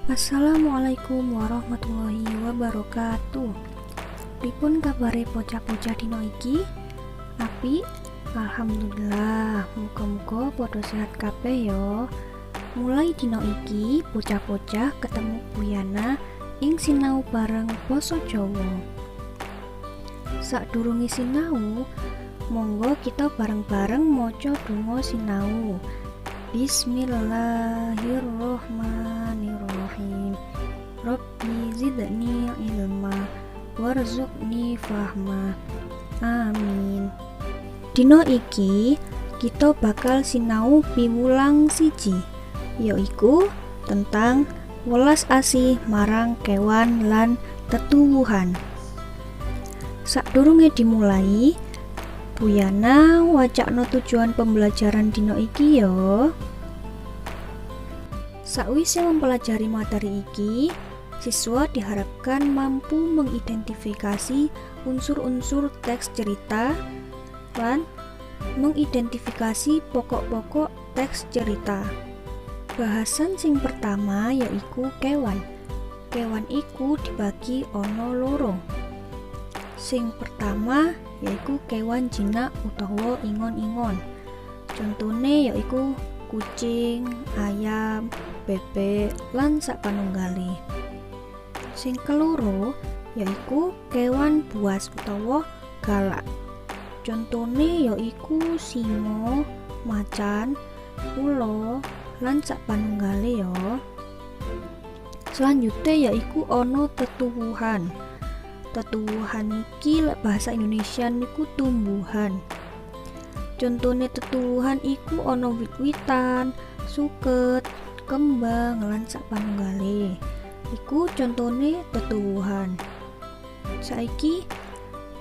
Assalamualaikum warahmatullahi wabarakatuh. Pripun kabare bocah-bocah dina iki? Apik? Alhamdulillah, muga-muga padha sehat kabeh ya. Mulai dina iki bocah-bocah ketemu Bu Yana ing sinau bareng basa Jawa. Sadurunge sinau, monggo kita bareng-bareng maca donga sinau. Bismillahirrohmanirrohim. Rabbi zidni ilma warzuqni fahma. Amin. Dina iki kita bakal sinau piwulang 1, yaiku tentang welas asih marang kewan lan tetuwuhan. Sadurunge dimulai, Bu Yana wacakno tujuan pembelajaran dina iki ya. Sakwise mempelajari materi iki, siswa diharapkan mampu mengidentifikasi unsur-unsur teks cerita lan mengidentifikasi pokok-pokok teks cerita. Bahasan sing pertama yaiku kewan. Kewan iku dibagi ana loro. Sing pertama yaiku kewan jinak utawa ingon-ingon. Contone yaiku kucing, ayam, bebek, lan sapanunggale. Sing keloro yaiku kewan buas utawa galak. Contone yaiku singa, macan, ula, lan sapanunggale ya. Selanjutnya yaiku ana tetuwuhan. Tetuwuhan iki lek bahasa Indonesia niku tumbuhan. Contone tetuwuhan iku ana wit-witan, suket, kembang, lan sapanunggale. Iku contone tetuwuhan. Saiki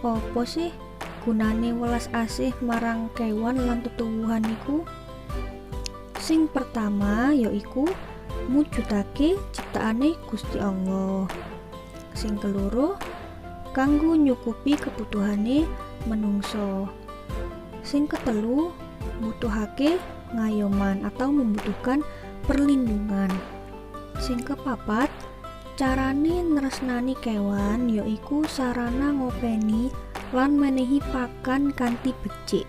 apa sih gunane welas asih marang kewan lan tetuwuhan iku? Sing pertama yaiku mujudake ciptaane Gusti Allah. Sing keloro kanggo nyukupi kebutuhane menungso. Sing ketelu mbutuhake ngayoman atau membutuhkan perlindungan. Sing kepapat, carane nresnani kewan yaiku sarana ngopeni lan menehi pakan kanthi becik.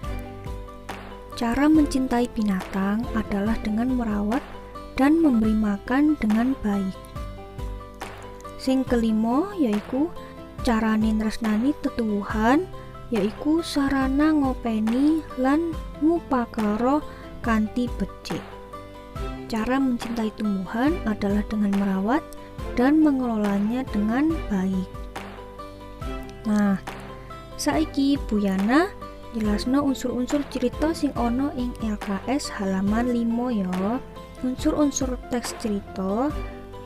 Cara mencintai binatang adalah dengan merawat dan memberi makan dengan baik. Sing kelima yaiku carane nresnani tetuwuhan yaiku sarana ngopeni lan ngupakara kanthi becik. Cara mencintai tumbuhan adalah dengan merawat dan mengelolanya dengan baik. Nah, saiki Bu Yana jelasno unsur-unsur cerita sing ana ing LKS halaman 5 ya. Unsur-unsur teks cerita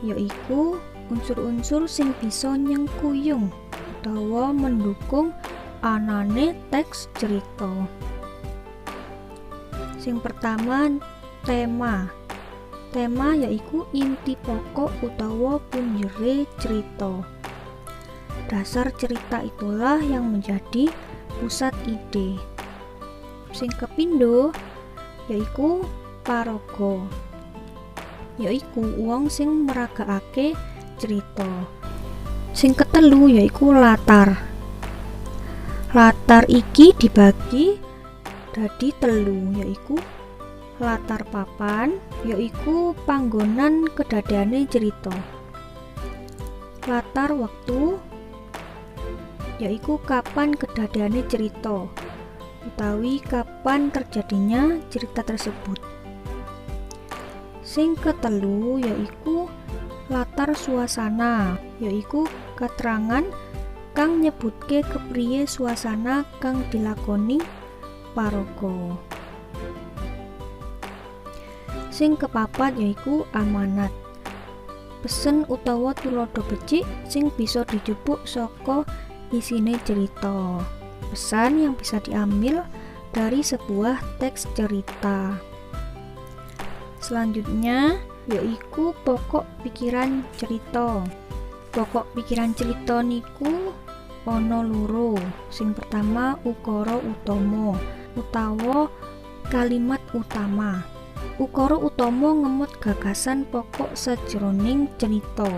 yaiku unsur-unsur sing bisa nyengkuyung utawa mendukung anane teks cerita. Sing pertama, tema. Tema yaiku inti pokok utawa punjere cerita. Dasar cerita itulah yang menjadi pusat ide. Sing kepindo yaiku paraga, yaiku wong sing meragakake cerita. Sing ketelu yaiku latar. Latar iki dibagi dadi telu, yaiku latar papan, yaiku panggonan kedadeane cerita. Latar wektu, yaiku kapan kedadeane cerita utawi kapan terjadinya cerita tersebut. Sing ketelu yaiku latar suasana, yaiku keterangan kang nyebutke kepriye suasana kang dilakoni paraga. Sing kepapat yaiku amanat, pesen utawa tuladha becik sing bisa dijupuk saka isine cerita. Pesan yang bisa diambil dari sebuah teks cerita. Selanjutnya yaiku pokok pikiran cerita. Pokok pikiran cerita niku ana loro. Sing pertama ukara utama utawa kalimat utama. Ukara utama ngemot gagasan pokok sajroning crita.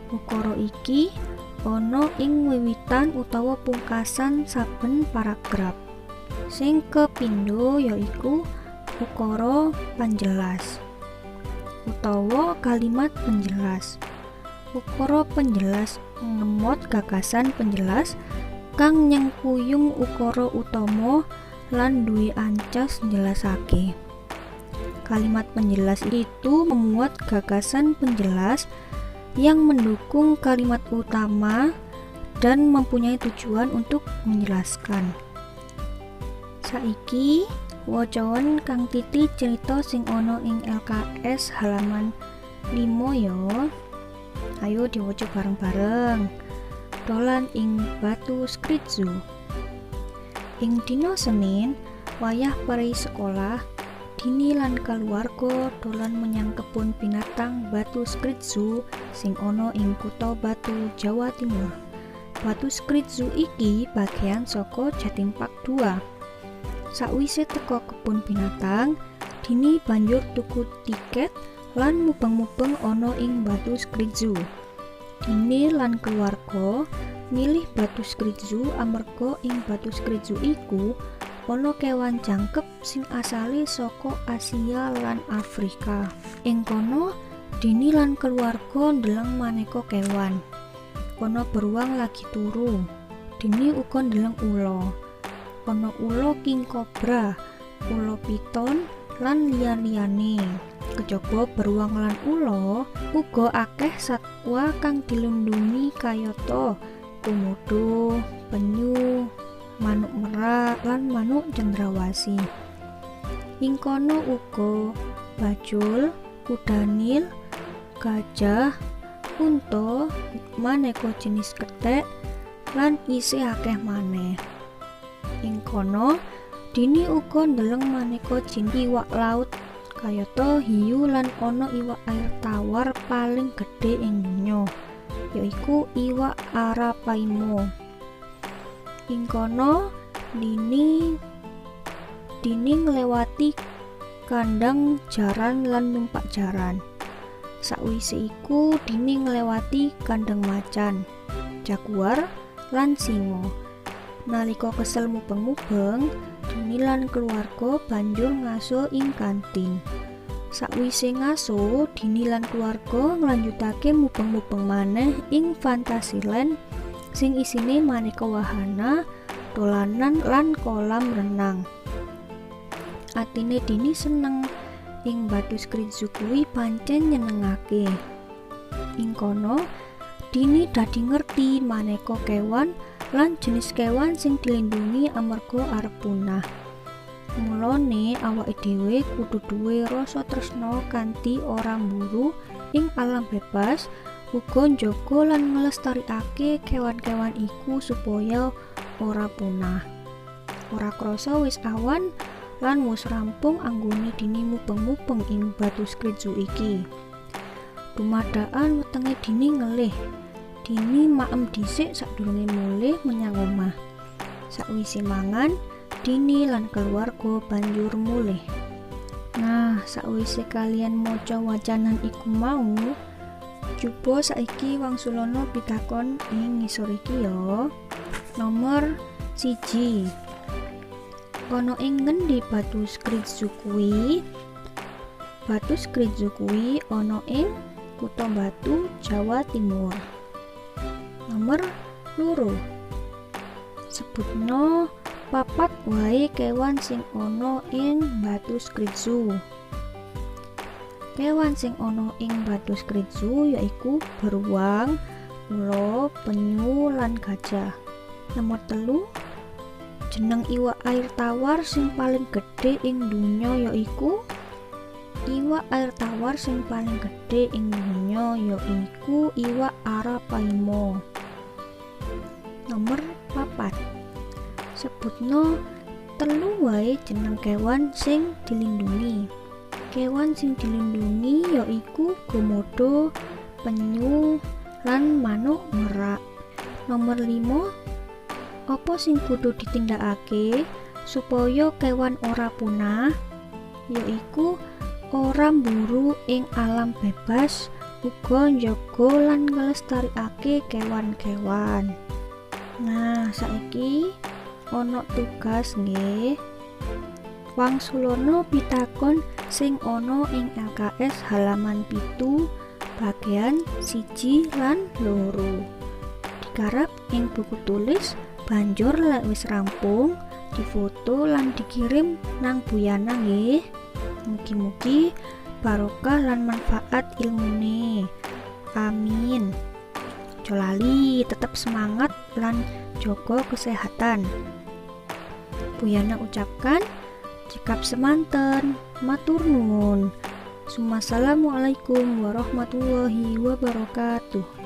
Ukara iki ana ing wiwitan utawa pungkasan saben paragraf. Sing kapindho yaiku ukara panjelas utawa kalimat penjelas. Ukara penjelas ngemot gagasan penjelas kang nyengkuyung ukara utama lan duwe ancas njelasake. Kalimat penjelas itu memuat gagasan penjelas yang mendukung kalimat utama dan mempunyai tujuan untuk menjelaskan. Saiki wacaen Kang Titi cerita sing ana ing LKS halaman 5 ya. Ayo diwaca bareng-bareng. Dolan ing Batu Street Zoo. Ing dina Senin, wayah prei sekolah, Dini lan keluarga dolan menyang kebun binatang Batu Street Zoo sing ana ing kutha Batu, Jawa Timur. Batu Street Zoo iki bagean saka Jatim Park 2. Sakwise teka kebun binatang, Dini banjur tuku tiket lan mubeng-mubeng ana ing Batu Street Zoo. Dini lan keluarga milih Batu Street Zoo amarga ing Batu Street Zoo iku ana kewan jangkep sing asale saka Asia lan Afrika. Ing kono, Dini lan keluarga ndeleng maneka kewan. Ana beruang lagi turu. Dini uga ndeleng ula. Ana ula king cobra, ula piton, lan liya-liyane. Kejaba beruang lan ula, uga akeh satwa kang dilindungi kayata komodo, penyu, manuk merak, lan manuk cendrawasih. Ing kono uga bajul, kuda nil, gajah, unta, maneka jenis kethek, lan isih akeh maneh. Ing kono, Dini uga ndeleng maneka jenis iwak laut kayata hiu lan ana iwak air tawar paling gedhe ing donya, yaiku iwak arapaima. Ing kono, Dini nglewati kandang jaran lan numpak jaran. Sakwise iku Dini nglewati kandang macan, jaguar, lan singa. Nalika kesel mubeng-mubeng, Dini lan keluarga banjur ngaso ing kantin. Sakwise ngaso, Dini lan keluarga nglanjutake mubeng-mubeng maneh ing Fantasyland sing isine maneka wahana, dolanan lan kolam renang. Atine Dini seneng ing Batu Street Zoo kuwi pancen nyenengake. Ing kono, Dini dadi ngerti maneka kewan lan jenis kewan sing dilindungi amarga arep punah. Mulane awake dhewe kudu duwe rasa tresna kanthi ora mburu ing alam bebas, uga njaga lan nglestarikake kewan-kewan iku supaya ora punah. Ora krasa wis awan lan wis rampung anggone Dini mubeng-mubeng ing Batu Street Zoo iki. Dumadakan wetenge Dini ngelih. Dini maem dhisik sadurunge mulih menyang omah. Sakwise mangan, Dini lan keluarga banjur mulih. Nah, sakwise kalian maca wacanan iku mau, coba saiki wangsulana pitakon ing ngisor iki ya. Nomor 1. Ana ing ngendi Batu Street Zoo kuwi? Batu Street Zoo kuwi ana ing Kutha Batu, Jawa Timur. Nomor 2. Sebutno papat wae kewan sing ana ing Batu Street Zoo. Kewan sing ana ing Batu Street Zoo yaiku beruang, ula, penyu, lan gajah. Nomor 3. Jeneng iwak air tawar sing paling gedhe ing donya yaiku iwak air tawar sing paling gedhe ing donya yaiku iwak arapaima. Nomor 4. Sebutno 3 wae jeneng kewan sing dilindungi. Kewan sing dilindungi yaiku komodo, penyu, lan manuk merak. Nomor 5. Apa sing kudu ditindakake supaya kewan ora punah? yaiku ora mburu ing alam bebas, uga njaga lan nglestarikake kewan-kewan. Nah, saiki ana tugas nggih. Wangsulana pitakon sing ana ing LKS halaman 7 bagian 1 lan 2. Digarap ing buku tulis, banjur lek wis rampung difoto lan dikirim nang Bu Yana nggih. Mugi-mugi barokah lan manfaat ilmune. Amin. Aja lali tetep semangat lan jaga kesehatan. Bu Yana ucapkan cekap semanten, matur nuwun. Wassalamualaikum warahmatullahi wabarakatuh.